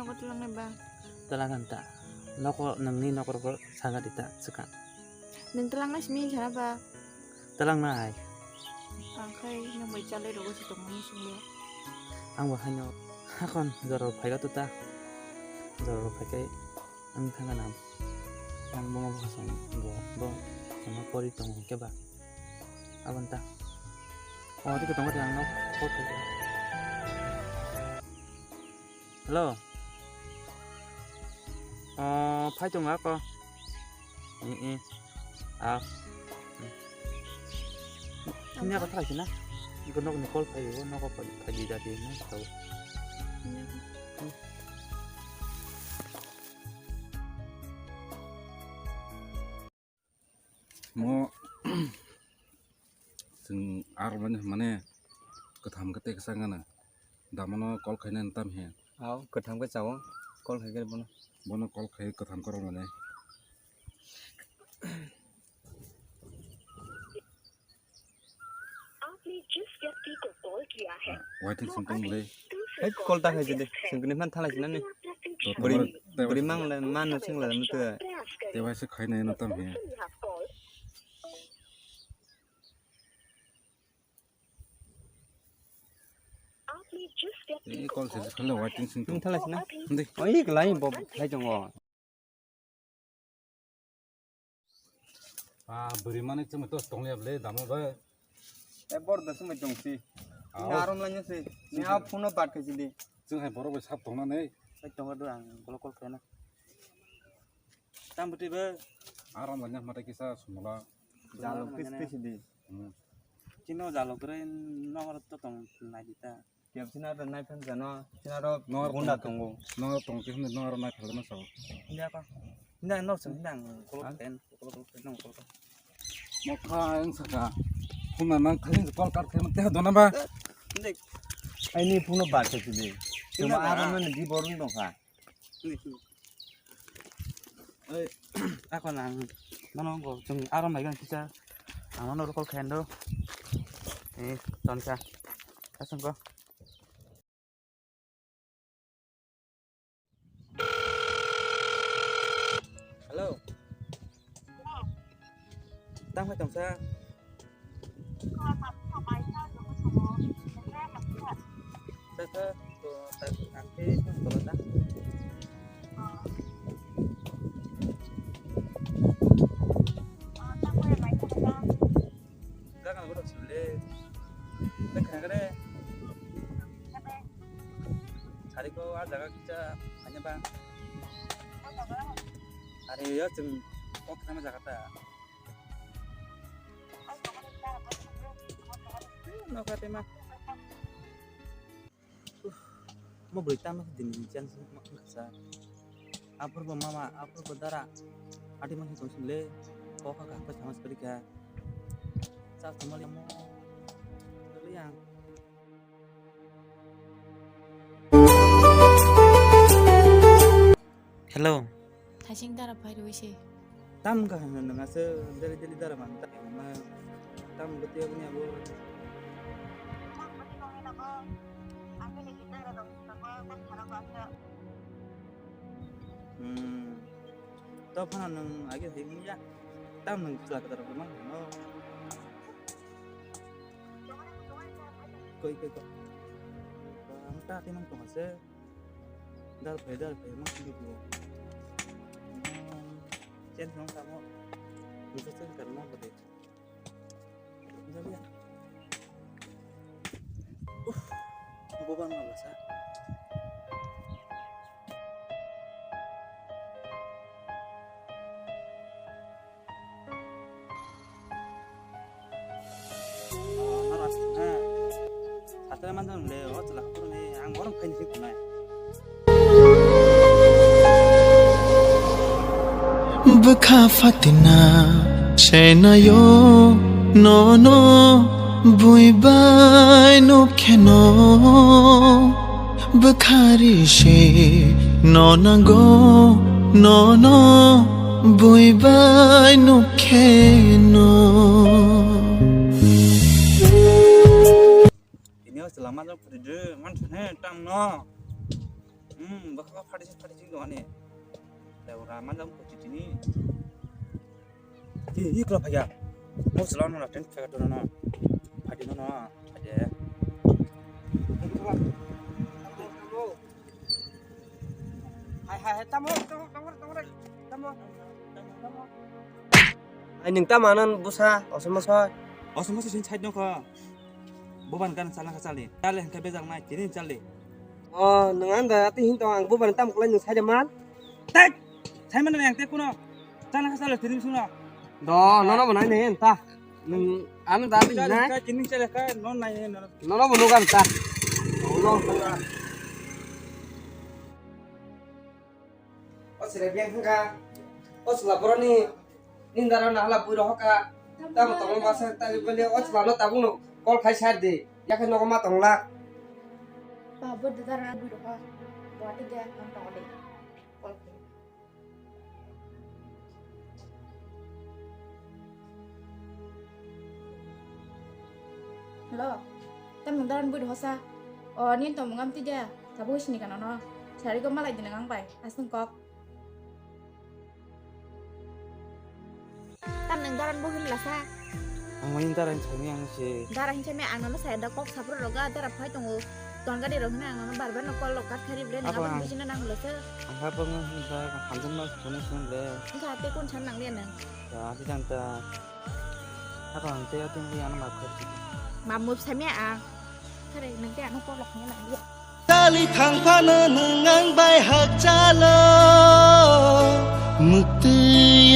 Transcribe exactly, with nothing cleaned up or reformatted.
Bo twlangnai ba? Twlangan ta. Noko, nangni nokorbo saga di ta, swkang. Nwng twlangnai simi sana ba? Twlangnai. Ang khai nwng bai chalai rogo se tongmani simi. Ang bo haino hakon jora phaiga to ta. Jora phaikai ang thanga nam. Ang bomo bwsang bo, bo, sama pori tongo keba. Abon ta. Oh, tiko tongo ang nok. Hello. Oh, phai tongo ako. Eh, eh. Ah. Ini apa salah sih, nah? Iko nok ni call phai, iko nok phai, phai di jadi, nah, tahu. Mo chwng aro mani mane kwtham khe tei kwchang gana. Damano call khainani tam he. Aw, kwtham khe chao. Call khai khe bono. Bono call khai kwtham kwrwng mane. आपने जिस व्यक्ति को कॉल किया है, waiting वो sung tong अभी le. Hei, दूसरे call call ta पर khai jodi. व्यस्त है। Sungkini man thala sinani. Buri, buri mang le, man no sing le, mutu. Te wai se khai na eno tam he. आपने जिस व्यक्ति को call किया है, वो अभी दूसरे कॉल पर व्यस्त है। Thala sinani. Ndi. Oi, kelai bo khai jongo. Ah, bwrwi mani chwngno to tongya bwle dama bai. E bor da sumai tong si. Aw. Ni arom lanya si. Ni a phone no bat khaisi di. Chwng hai borok bai sap tongna nei. Bai tongo do ang call call khaina. Tam bwtwi bai. Arom lanya mata kisa sumala. Jalo kis kis di. Hmm. Chino jalo kre nongor to tong nai di ta. Kep sinaro nai phan jano, sinaro nor gunda tongo. Nor tong khe hwnwi nor nai phan jano sao. Hinda ka. Hinda nor song hinda ang kolok ten, kolok kolok ten, kolok kolok. Mokha ang saka. Kuma mang khalin call card khe mate dona ba. Hindi. Aini phone no bat khe sidi. Hinda. Tuma na. Aro mane di borun dong kha. Oi, ako nang mano go chung aro mai gan kisa. Ang mano call khayan do. Eh, ton ka. Asung ko. Hello. Tang hai tong sa. Sasa, to, ta, angke, to, to, ta. Jaga, jaga, sule. Te, kena, kena. Hari ko, a jaga kita, hanya bang. Hari ya, jeng, kok sama jaga ta. Noka tema. Mo bwrwi tamo din din chen ma sa. Apur bo mama, apur bo dara. Ati ma tong sile. Ko ka ka sama sprika. Sa sama le mo. Yang. Hello. Thaising dara phai rwi se. Tam ka hwnwi nang ase deli deli dara man ta ma tam bwtwi aboni abo. Hmm. To phano nang agi himya. Tam nang chwla ka dara man no. Koi koi koi. Ang ta ti mang tong ase. Dar phai, dar phai, ma sigi bo. Chen thong samo. Bisa chen kan mo bade. Jaliya. Uf. Boban ma basa. Bwkha fatina senayo nono bui bai nukheno. Bwkhari se no nango, nono bui bai nukheno. Ini os lama jok pudi de man sene tam no. Hmm, bwkha pharti se pharti sing dong ani. Debra manjak ko titini. Ti ikro phaya. Mo sala no ten phaya dono no. Pharti no no. Phaya. Hai hai hai tamo tamo tamo tamo tamo. Ai nwng tamo anan bwsa osomosoi. Osomosoi sini side nokho. Boban kan chala ka chali. Chali hingke bejak nai tini chali. O nwng ang da ati hin tong ang boban tam kulai nwng side man. Tek. Sai man nang tek kuno. Chala ka chali tini suna. Do nono bo nai ne ta. Nwng ano da ati Chali nai. Ka tini chali ka non nai ne nono. Nono bo nugan ta. Ulo. O sila biang hingka. O sila boroni. Nindara na hala bui rohoka. Tamo tongo masa tali bele o sila no tabung no. Kol khai sar de. Yakin no ma tong lak. Ba bo de dara bui roho. Bo ati de ang tong de. Kol khai. Hello. Tam nung daran bui hosa. O, nin to mungam ti dia. Tabu sini kan ono. Sari ko malai dinang ang bai. Asung kok. Tam nung daran bui him lasa. Ang main daran sami ang si. Daran sami ang nono saya da kok sapro roga dara phai tongo. Ton gari rok hwnwi ang nono bar bar no call rok kat kharwi bwle nang Abo aboni ang- bisingno nang bwlasa. Ang ha bwngo hwnba hamjakma phone swngo le. Wngkha tei kun san nang liya nang? Ya, ati jang ta. Abo ang tei ati wngwi ano map kharwi. Map map samya ang. Khare nang tei ano call rok hwnwi nang liya. Tali thang phano nwng ang bai hakchalo. Mwktwi